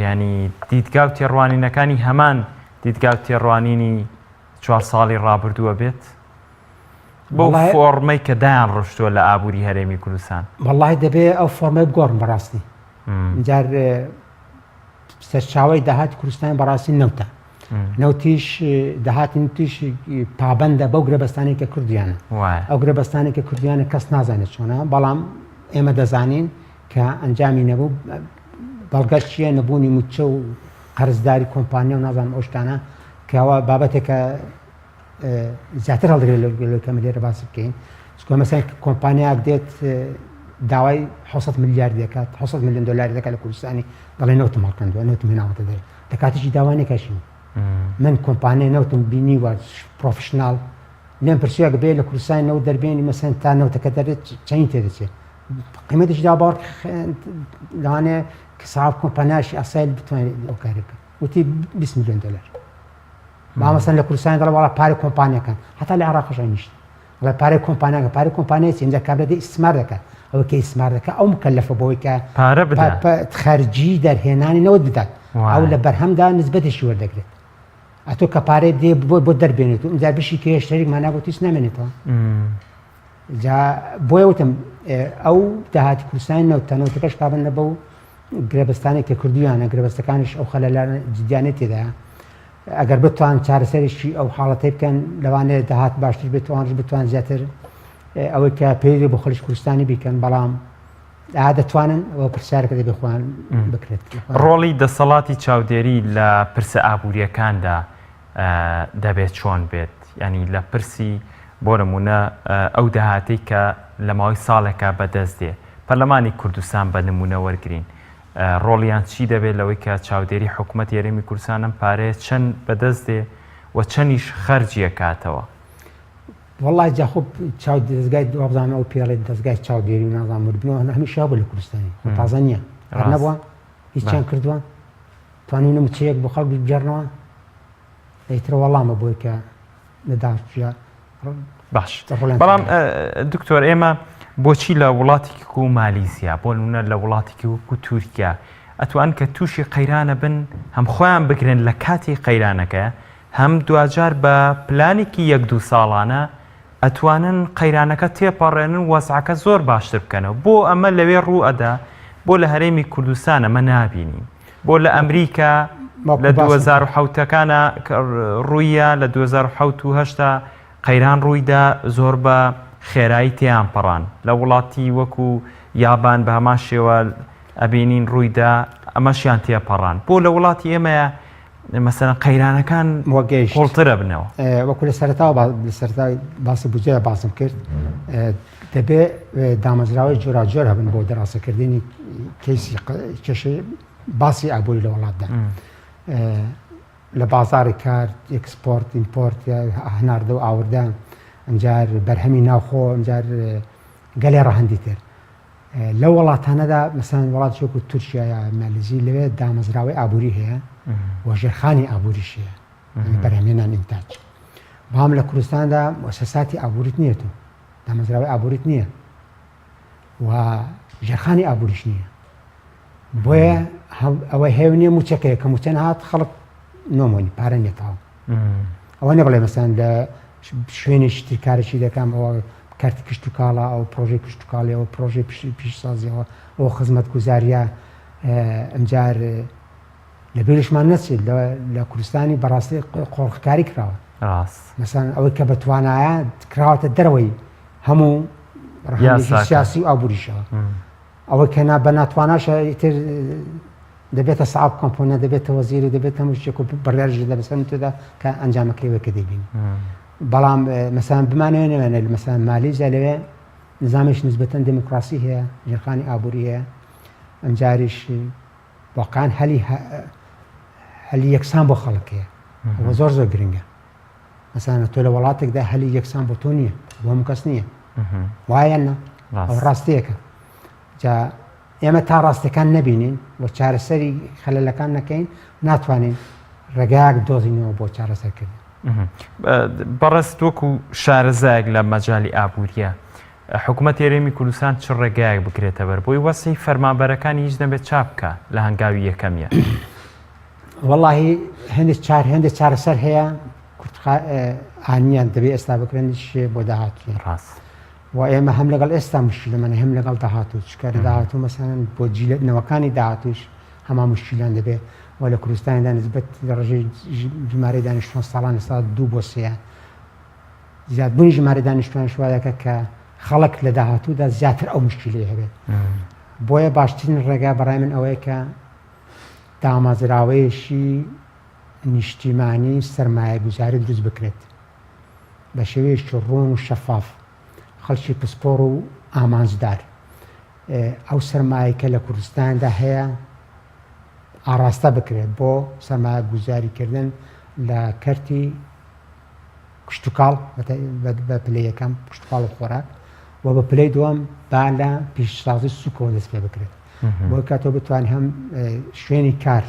ینی دیدگا و تێڕوانینەکانی هەمان دیدگا و تێڕوانینی چوار ساڵی ڕابردووە بێت بەو فۆڕمەی کە دایان ڕشتووە لە ئابووری هەرێمی کوردستان. وەڵڵاهی دەبێ ئەو فۆرمەی بگۆڕن بەڕاستی جار سەرچاوەی داهاتی کوردستان بەڕاستی نەوتە نەوتیش داهاتی نەوتیش پابەندە بەو گرێبەستانەی کە کوردیانە ئەو گرێبەستانەی کە کوردیانە کەس نازانێت چۆنە بەڵام ئێمە دەزانین کە ئەنجامی نەبوو بەڵگەش چییە نەبوونی موچە و قەرزداری کۆمپانیا و نازانم ئەو شتانە کەەوە بابەتێکە زیاتر هەڵدەگرێت لەو کەمە لێرە باسی بکەین چونکە مەسەلەن کۆمپانیاک دێت داوای 600 ملیار دەکات 600 میلیۆن دلار دەکات لە کوردستانی دەڵێ نەوتم هەڵکەندووە نەوتم هێناوەتە دەرێ لە کاتێکی داوا نەکەشین من کۆمپانیای نەوتم بینیوە professional لێم پرسیوە بێ لە کوردستان نەوت دەربێنی مەسەن تا نەوتەکە دەرێت چەنی تێدەچێت قیمەتیش دا باوەڕ لەوانەیە کە ساحب کۆمپانیاشی ئاسایل بتوانێت ئەو کارە بکات وتی 20 میلیۆن دلار مامەسەن لە کوردستان دەڵێ وەڵا پارەی کۆمپانیەکان هەتا لە عێراقش ئەینیشت دەڵێ پارەی کۆمپانیاکە پارەی کۆمپانیای چی ئینجا کابرا دێ ئیستیسمار دەکات ئەوەی کە ئیستیسمار دەکات ئەو مکەلەفە بەوەی کە پارە بدا خەرجی دەرهێنانی نەوت بدات ئەو لە بەرهەمدا نسبەتێکی وەردەگرێت ئەتۆ کە پارەی بدێ بۆ بۆ دەربێنێت و ئینجا بشی کێ شەریک مانا بۆ تیس نامێنێتەوە جا بۆیە وتم ئەو داهاتی کوردستانی نەوت تەنەوتەکەش پابەندە بەو گرێبەستانێک کە کردویانە گرێبەستەکانیش ئەو خەلەلانە جدیانەی تێدایە ئەگەر بتوان چارەسەرێکی ئەو حاڵەتەی بکەن لەوانەیە داهات باشتر بێت ئەوانش بتوان زیاتر ئەوەی کە پێویستە بۆ خەڵکی کوردستانی بیکەن بەڵام ئا دەتوانن ئەوە پرسیارەکە دەبێ خۆیان بکرێت ڕۆڵی دەسەڵاتی چاودێری لە پرسە ئابووریەکاندا دەبێت چۆن بێت ینی لە پرسی بۆ نمونە ئەو داهاتەی کە لە ماوەی ساڵێکا بەدەست دێ پەرلەمانی کوردستان بە نمونە وەرگین ڕۆڵیان چی دەبێت لەوەی کە چاودێری حکومەتی هەرێمی کوردستان ئەم پارەیە چەند بەدەست دێ و چەندیش خەرجی ئەکاتەوە؟ وەڵای جا خۆ چاو دەزگای وابزانم ئەو پێڵێ دەزگای چاودێری و نازانم وردبینەوە هەمیشە هەبوو لە کوردستانی خۆ تازە نییە هەر نەبووە هیچیان کردووە توانیونە موچەیەک بۆ خەڵک بگێڕنەوە ئیتر وەڵامە بۆی کە لە داهاتوویا باش بەڵام دکتۆر ئێمە بۆچی لە وڵاتێکی کو مالیزیا بۆ نمونە لە وڵاتێکی وەکو تورکیا ئەتوان کە تووشی قەیرانە بن هەم خۆیان بگرن لە کاتی قەیرانەکە هەم دواجار بە پلانێکی یەک دوو ساڵانە ئەتوانن قەیرانەکە تێپەڕێنن و وەزعەکە زۆر باشتر بکەنەوە بۆ ئەمە لەوێ ڕوو ئەدا بۆ لە هەرێمی کوردستان ئەمە نابینین بۆ لە ئەمریکا لە 2007 ەکانە ڕوویە لە 2007 و هەشتا قەیران ڕوویدا زۆر بە خێرایی تێیان پەڕان لە وڵاتی وەکو یابان بە هەمان شێوە ئەبینین ڕوویدا ئەمەشیان تێپەڕان بۆ لە وڵاتی ئێمەیە مەسەلەن قەیرانەکان وەگەیشت قوڵتر ئەبنەوە. وەکو لە سەرەتاوە لە سەرەتای باسی بودجەیە باسم کرد دەبێ دامەزراوەی جۆراوجۆر هەبن بۆ دەراسەکردنی کەیسی کێشەی باسی ئابووری لە وڵاتدا لە بازاری کار export import هەناردە و ئاوردە ئەمجار بەرهەمی ناوخۆ ئەمجار گەلێ ڕەهەندی تر لەو وڵاتانەدا مەسەلەن وڵاتی وەکو تورکیا یا مالیزی لەوێ دامەزراوەی ئابووری هەیە و ژێرخانی ئابووریش هەیە بەرهەمهێنان ئینتاج بەڵام لە کوردستاندا موسەساتی ئابووریت نییە تۆ دامەزراوەی ئابووریت نییە و ژێرخانی ئابووریش نییە بۆیە ئەوە هەیە نییە موچەکەیە کە موچە نەهات خەڵک نۆمۆنی پارە نییە تەواو ئەوە نەبڵێ مەسەن لە شوێنێکی تر کارێکی دەکەم ئەوە کەرتی کشتوکاڵە ئەو پرۆژەی کشتوکاڵی ئەو پرۆژەی پیشسازیەوە ئەو خزمەتگوزاریە ئەمجار لە بیرشمان نەچێت لە کوردستانی بەڕاستی قۆرخکاری کراوە ڕاست مەسەن ئەوەی کە بەتوانایە کراوەتە دەرەوەی هەموو ڕەهەندێکی سیاسی و ئابووریشەوە ئەوەی کە نا بە ناتواناشە ئیتر دەبێتە سەعب کۆمپۆنە دەبێتە وەزیر و دەبێتە هەموو شتێک و بڕیاریش دەدا بەسەر تۆدا کە ئەنجامەکەی وەک کە دەیبینی بەڵام مەسەلەن بمانەوێ نەوێنێ مەسەلەن مالیزیا لەوێ نظامێکی نسبەتەن دێموکراسی هەیە ژێرخانی ئابووری هەیە ئەمجاریش واقعا هەلی هەلی یەکسان بۆ خەڵک هەیە ئەوە زۆر زۆر گرنگە مەسەلەن تۆ لە وڵاتێکدا هەلی یەکسان بۆ تۆ نییە بۆ هەموو کەس نییە وایە نا ئەو ڕاستیەکە جا ئێمە تا ڕاستەکان نەبینین و چارەسەری خەلەلەکان نەکەین ناتوانین ڕێگایەک دۆزینەوە بۆ چارەسەرکردن. بەڕێزت وەکو شارەزایەک لە مەجالی ئابووریە حکومەت هەرێمی کوردستان چ ڕێگایەک بگرێتە بەر بۆی وەزعی فەرمانبەرەکانی هیچ نەبێت چاک بکا لە هەنگاوی یەکەمیە؟ وەڵاهی هەندێک چار هەندێک چارەسەر هەیە کورتخا ئانیان دەبێ ئێستا بکرێن بۆ داهاتوو ڕاست و ئێمە هەم لەگەڵ ئێستا مشکلەمان هەم لەگەڵ داهاتوو چکە لە داهاتوو مەسەلەن بۆ جیلە نەوەکانی داهاتووش هەمان مشکیلان دەبێ و لە کوردستاندا نسبەت لە ڕێژەی ژمارەی دانیشتوان ساڵان لە ساڵ دوو بۆ سێ زیادبوونی ژمارەی دانیشتوانش وا دەکات کە خەڵک لە داهاتوودا زیاتر ئەو مشکیلەی هەبێت بۆیە باشترین ڕێگا بەڕای من ئەوەیە کە دامەزراوەیەکی نیشتیمانی سەرمایەگوزاری دروست بکرێت بە شێوەیەکی ڕوون و شەفاف، خەڵکی پسپۆڕ و ئامانجدار ئەو سەرمایەی کە لە کوردستاندا هەیە ئاڕاستە بکرێت بۆ سەرمایەگوزاریکردن لە کەرتی کشتوکاڵ بە پلەی یەکەم کشتوکاڵ و خۆراک و بە پلەی دووەم با لە پیشسازی سوکەوە دەست پێ بکرێت بۆ کاتۆ بتوانین هەم شوێنی کار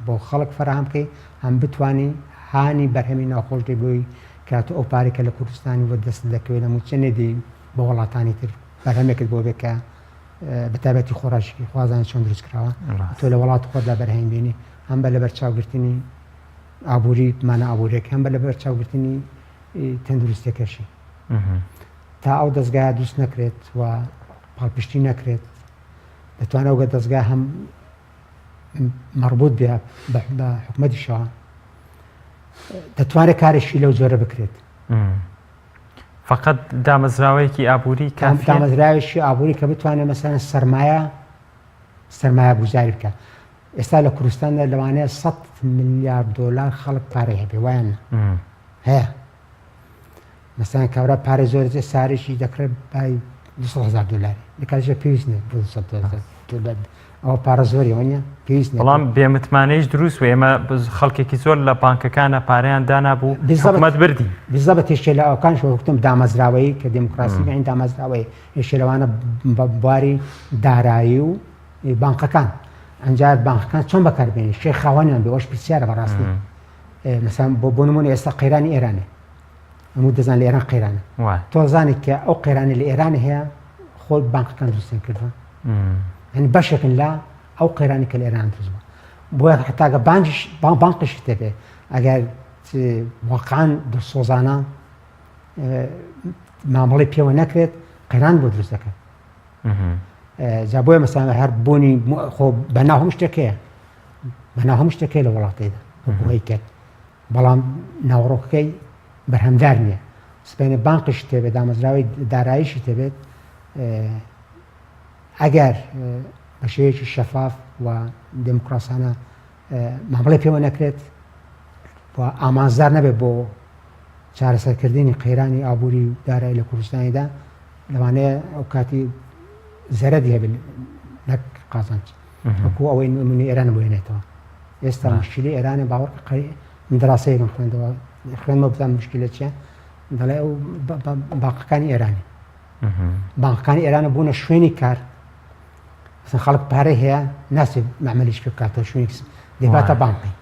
بۆ خەڵک فەراهەم بکەی هەم بتوانی هانی بەرهەمی ناوخۆش دەی بۆی کە تۆ ئەو پارەی کە لە کوردستانی وە دەست دەکەوێت لە موچە نەدەی بۆ وڵاتانی تر بەرهەمێکت بۆ بێت کە بە تایبەتی خۆراکی خوازان چۆن دروست کراوە تۆ لە وڵات خۆتدا بەرهەم بێنی هەم بە لەبەرچاوگرتنی ئابووری مانا ئابووریەک هەم بە لەبەرچاوگرتنی تەندروستیەکەشی تا ئەو دەستگایە دروست نەکرێت و پاڵپشتی نەکرێت دەتوانێت ئەو دەستگا هەم مەڕبوط بێ بە حکومەتیشەوە دەتوانێت کارێکی لەو جۆرە بکرێت. فقط دامەزراوەیەکی ئابووری کافیە؟ دامەزراوێکی ئابووری کە بتوانێت مەسەلەن سەرمایە سەرمایە گوزاری بکە ئێستا لە کوردستاندا لەوانەیە 100 ملیار دۆلار خەڵک پارەی هەبێ وایە هەیە مەسەلەن کابرا پارەی زۆر دەچێت سارێکی دەکڕێت بای 200 هەزار دۆلاری لە کاتێکدا پێویست نییە بۆ 200 هەزار دۆلار. ئەوە پارە زۆری وەنیە پێویست نیە. بەڵام بێ متمانەیش دروست بوو ئێمە خەڵکێکی زۆر لە بانکەکانە پارەیان دانابوو حکومەت بردی. بالضبط یەکێ لە ئەوکانش وەکوتم دامەزراوەیی کە دێموکراسی یانی دامەزراوەیە یەکێ لەوانە بواری دارایی و بانقەکان ئەنجار بانقەکان چۆن بەکاربێنی شێ خاوەنیان بێ ئەوش پرسیارە بەڕاستی مەسەن بۆ بۆ نمونە ئێستا قەیرانی ئێرانێ هەموو دەزان لە ئێران قەیرانە تۆ زانیت کە ئەو قەیرانی لە ئێران هەیە خۆی بانقەکان دروستیان کردووە یعنی بەشێکن لە ئەو قەیرانی کە لە ئێران دروست بوو بۆیە حتاگە بانکیش بانقیش دەبێ ئەگەر واقعا دڵسۆزانە مامەڵی پێوە نەکرێت قەیران بۆ دروست دەکات جا بۆیە مەسان هەر بوونی خۆ بەناو هەموو شتێک هەیە بەناو هەموو شتێک هەیە لە وڵاتێدا وەکو هەیکەل بەڵام ناوەڕۆکەکەی بەرهەمدار نییە سبەینێ بانقیشی تێبێت دامەزراوەی داراییشی تێبێت ئەگەر بە شێوەیەکی شەفاف و دێموکراسانە مامەڵەی پێوە نەکرێت و ئامانجدار نەبێت بۆ چارەسەرکردنی قەیرانی ئابووری و دارایی لە کوردستانیدا لەوانەیە ئەو کاتی زەرەدی هەبێت نەک قازانج وەکو ئەوەی نمونەی ئێران بۆێنێتەوە ئێستا مشکلی ئێرانە باوەڕ من دراسەیەکم خوێندەوە خوێندمەوە بزانم مشکلە چییە دەڵێ ئەو باقەکانی ئێرانی بانقەکانی ئێرانە بوونە شوێنی کار مثلا خەڵک پارەی هەیە ناچێت معمەلیش پێ بکاتەوە شوێنێک دەباتە بانقی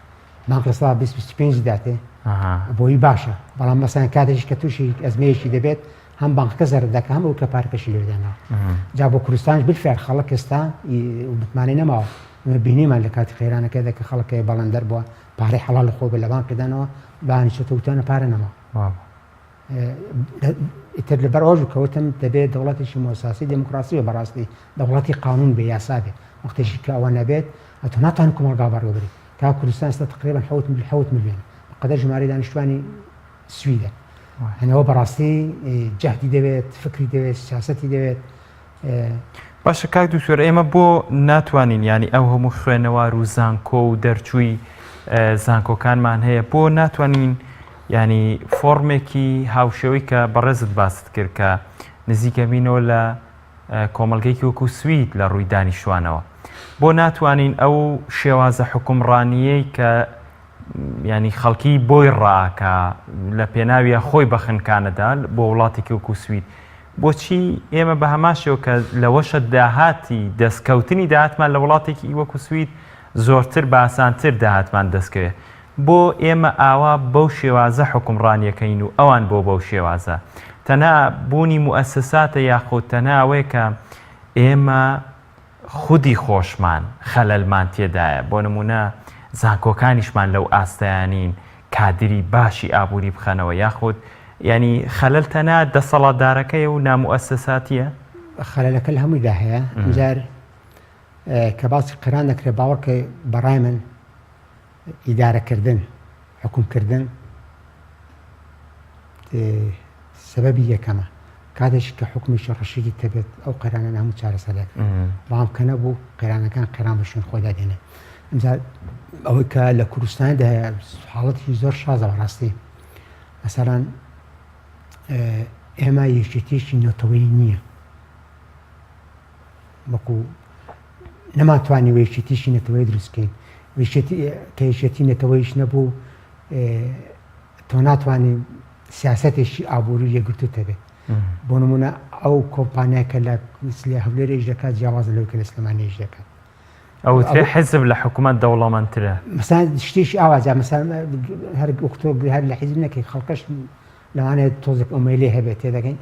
بانق لە سا 25 داتێ بۆی باشە بەڵام مەسەن کاتێکی کە تووشی ئەزمەیەکی دەبێت هەم بانقەکە زەرەر دەکە هەم ئەو کە پارەکەشی لێ داناوە جا بۆ کوردستانش بالفعل خەڵک ئێستا متمانەی نەماوە ئێمە بینیمان لە کاتی قەیرانەکەدا کە خەڵک هەیە بەڵێندەر بووە پارەی حەڵال خۆی بە لە بانقی دانەوە بانی چۆتە وتیانە پارە نەما ئیتر لەبەر ئەوەش بوو کە وتم دەبێت دەوڵەتێکی مۆساسی دێموکراسی بێ بەڕاستی دەوڵەتی قانون بێ یاسا بێ وەختێکی کە ئەوە نەبێت ئەتۆ ناتوانانی کۆمەڵگا بەڕێوەبەری کا کوردستان ئێستا تقریبا حەوت ملیۆن بەقەدەر ژمارەی دانیشتوانی سویدە یعنی ئەوە بەڕاستی جەهدی دەوێت فکری دەوێت سیاسەتی دەوێت. باشە کاک دکتۆر ئێمە بۆ ناتوانین ینی ئەو هەموو خوێنەوار و زانکۆ و دەرچووی زانکۆکانمان هەیە بۆ ناتوانین ینی فۆرمێکی هاوشێوەی کە بەڕێزت باست کرد کە نزیکەبینەوە لە کۆمەلگەیەکی وەکو سوید لە ڕووی دانیشتوانەوە بۆ ناتوانین ئەو شێوازە حکومڕانیەی کە ینی خەڵکی بۆی ڕاکە لە پێناویە خۆی بەخنکانەدا بۆ وڵاتێکی وەکو سوید بۆچی ئێمە بە هەمان شێوە کە لەوەشە داهاتی دەستکەوتنی داهاتمان لە وڵاتێکی وەکو سوید زۆرتر بە ئاسانتر داهاتمان دەستکەوێت بۆ ئێمە ئاوا بەو شێوازە حوکمڕانیەکەین و ئەوان بۆ بەو شێوازە تەنها بوونی موئەسەساتە یاخود تەنها ئەوەیە کە ئێمە خودی خۆشمان خەلەلمان تێدایە بۆ نمونە زانکۆکانیشمان لەو ئاستەیا نین کادری باشی ئابوری بخەنەوە یاخود یانی خەلەل تەنها دەسەڵاتدارەکەیە و ناموئەسەساتیە؟ خەلەلەکە لە هەموویدا هەیە ئینجار کە باسی قەیران دەکرێت باوەڕکە بەڕای من ئیدارەکردن حکومکردن سەبەبی یەکەمە کاتێک کە حکومیشی ڕەشیدی تەبێت ئەو قەیرانە هەموو چارەسەر دەکرێت بەڵام کە نەبوو قەیرانەکان قەیران بە شوێن خۆیدا دێنێت ئینجا ئەوەی کە لە کوردستاندا هەیە حاڵەتێکی زۆر شازە بەڕاستی مەسەلەن ئێمە یەکێتیەکی نەتەوەیی نییە وەکو نەمانتوانی یەکێتیشی نەتەوەی دروست بکەین کە یەکێتی نەتەوەیش نەبوو تۆ ناتوانانی سیاسەتێکی ئابووری یەکگرتوو هەبێت بۆ نمونە ئەو کۆمپانیا کە لە هەولێر ئیش دەکات جیاوازە لەو کە لە سلێمانی ئیش دەکات ئەوترێ حیزب لە حکوومەت دەوڵەمەندترە. مەسەلەن شتێکی ئاوا جا مەسەلەن هەر وەک تۆ هەر لە حیزب نەکەی خەڵکەش لەوانەیە تۆزێک ئومێلێ هەبێت تێدەگەین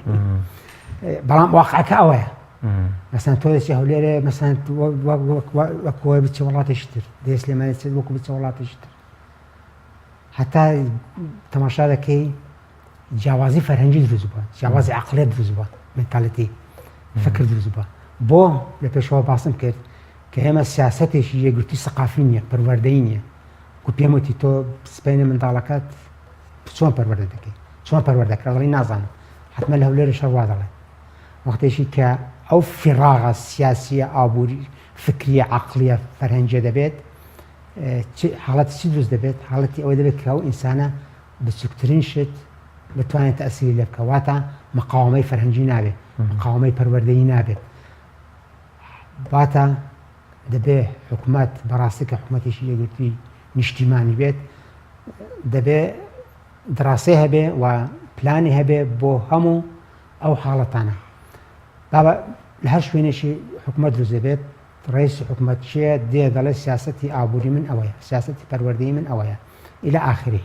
بەڵام واقعەکە ئەوەیە مەسەلەن تۆ دەچی هەولێرێ مەسەلەن وەک وەک بچی وڵاتێکی تر دێ سلێمانی چێت وەکو بچە وڵاتێکی تر هەتا تەماشا دەکەی جیاوازی فەرهەنگی دروست بووە جیاوازی عقلێت دروست بووە mentality فکر دروست بووە بۆ لە پێشەوە باسم کرد کە ئێمە سیاسەتێکی یەکگرتووی سەقافی نییە پەروەردەی نییە کو پێم وتی تۆ سپێنە منداڵەکەت چۆن پەروەردە دەکەی چۆن پەروەردە کرا دەڵێ نازانم حتمما لە هەولێر شەڕ وا دەڵێ وەختێکی کە ئەو فراغە سیاسیە ئابووری فکریە عقلیە فەرهەنگیە دەبێت حاڵەتی چی دروست دەبێت حاڵەتی ئەوە دەبێت کە ئەو ئینسانە بچووکترین شت بتوانێت تەئسیری لێ بکە واتە مقاومەی فەرهەنگی نابێت مقاومەی پەروەردەیی نابێت واتە دەبێ حکومەت بەڕاستی کە حکومەتێکی یەکگرتووی نیشتیمانی بێت دەبێ دڕاسێ هەبێ و پلانی هەبێ بۆ هەموو ئەو حاڵەتانە بابە لە هەر شوێنێکی حکومەت دروست دەبێت ڕئیسی حکومەت چێ دێ دەڵێ سیاسەتی ئابووری من ئەوەیە سیاسەتی پەروەردەی من ئەوەیە إلى آخره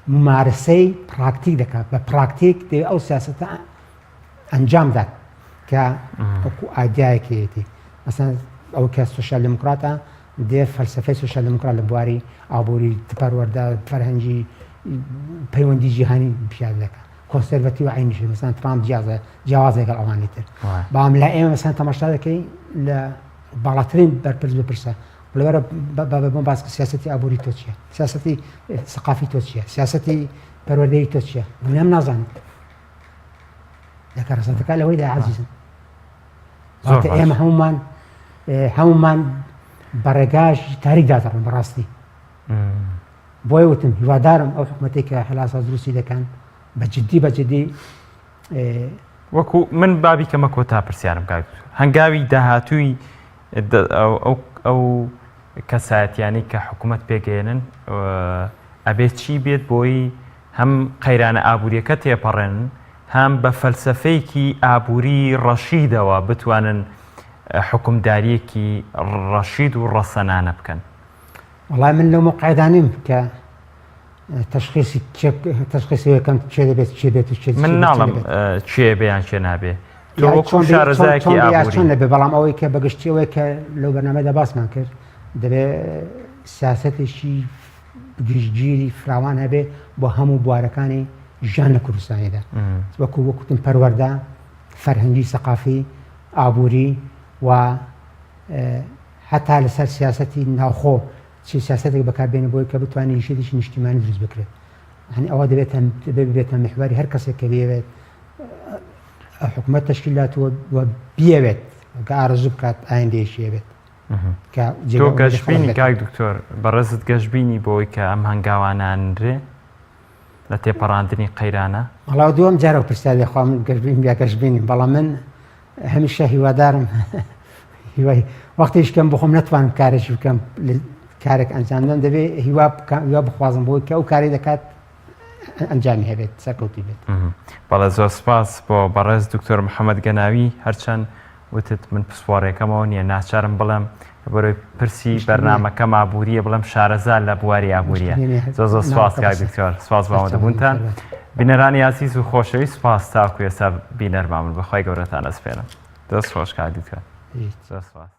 ممارسەی پراکتیک دەکات بە پراکتیک دەوێ ئەو سیاسەتە ئەنجام دات کە وەکو ئایدیایەکەیەتی مەسەن ئەو کە سوسیال دیموکراتە دێ فەلسفەی سوسیال دیموکرات لە بواری ئابووری پەروەردە فەرهەنگی پەیوەندی جیهانی پیاد دەکات کۆنسەرڤەتی و عینیش مەسەن ترامپ جیازە جیاواز لەگەڵ ئەوانی تر بەڵام لە ئێمە مەسەن تەماشا دەکەی لە باڵاترین بەرپرس بپرسە لەوەرە بە بۆم باس سیاسەتی ئابووری تۆ چییە سیاسەتی سەقافی تۆ چییە سیاسەتی پەروەردەی تۆ چییە دنیام نازانم لە کارەساتەکە لەوەیدا عزیزم واتە ئێمە هەمومان هەمومان بە ڕێگاش تاریکدا دەڕۆن بەڕاستی بۆیە وتم هیوادارم ئەو حکومەتێک کە حلاسا دروستی دەکەن بە جددی بە جددی وەکو من بابی کەمە کۆتا پرسیارم کاک هەنگاوی داهاتووی ئەو کەسایەتیانی کە حکوومەت پێگەێنن ئەبێت چی بێت بۆی هەم قەیرانە ئابووریەکە تێپەڕێنن هەم بە فەلسفەیەکی ئابووری ڕەشیدەوە بتوانن حکومداریەکی ڕەشید و ڕەسەنانە بکەن. وەڵای من لەو مەوقعەدا نیم کە تەشخیسی تەشخیسی یەکەم کێ دەبێت کێ بێت و کێ من ناڵم کێ بێ یان کێ نابێ تۆ وەکو شارەزایەکی ئابووری چۆن دەبێت بەڵام ئەوەی کە بەگشتی ئەوەی کە لەو بەرنامەدا باسمان کرد دەبێ سیاسەتێکی گشتگیری فراوان هەبێ بۆ هەموو بوارەکانی ژیان لە کوردستانیدا وەکو وەکوتم پەروەردە فەرهەنگی سەقافی ئابووری و هەتا لەسەر سیاسەتی ناوخۆ چی سیاسەتێک بەکاربێنە بۆی کە بتوانێت یەکێتیی نیشتیمانی دروست بکرێت هەنی ئەوە دەبێت دەبێت ببێتە محوەری هەر کەسێک کە بیەوێت حکوومەت تەشکیلات و بیەوێت کە ئارەزوو بکات ئایندەیەکی هەبێت کە تۆ گەشبینی کاک دکتۆر بەڕێزت گەشبینی بۆی کە ئەم هەنگاوانە ئەنرێ لە تێپەڕاندنی قەیرانە؟ وەڵا دووەم جارە پرسیار لێ خوا من گەشبین یا گەشبینیم بەڵام من هەمیشە هیوادارم هیوای وەختیش کەم بخۆم نەتوانم کارێکی بکەم کارێک ئەنجام دەم دەبێ هیوا هیوا بخوازم بۆی کە ئەو کاری دەکات ئەنجامی هەبێت سەرکەوتی بێت. بەڵێ زۆر سپاس بۆ بەڕێز دکتۆر محەممەد گەناوی هەرچەند وتت من پسپۆڕیەکەمەوە نییە ناچارم بڵێم لەبەرەوەی پرسی بەرنامەکەم ئابووریە بڵێم شارەزا لە بواری ئابووریە زۆر زۆر سپاس کاک دکتۆر سپاس بۆ ئامادەبوونتان بینەرانی ئازیز و خۆشەویست سپاس تاکو ئێستا بینەرمان بن بەخوای گەورەتان ئەسپێرم دەست خۆش کاک دکتۆر زۆر سپاس.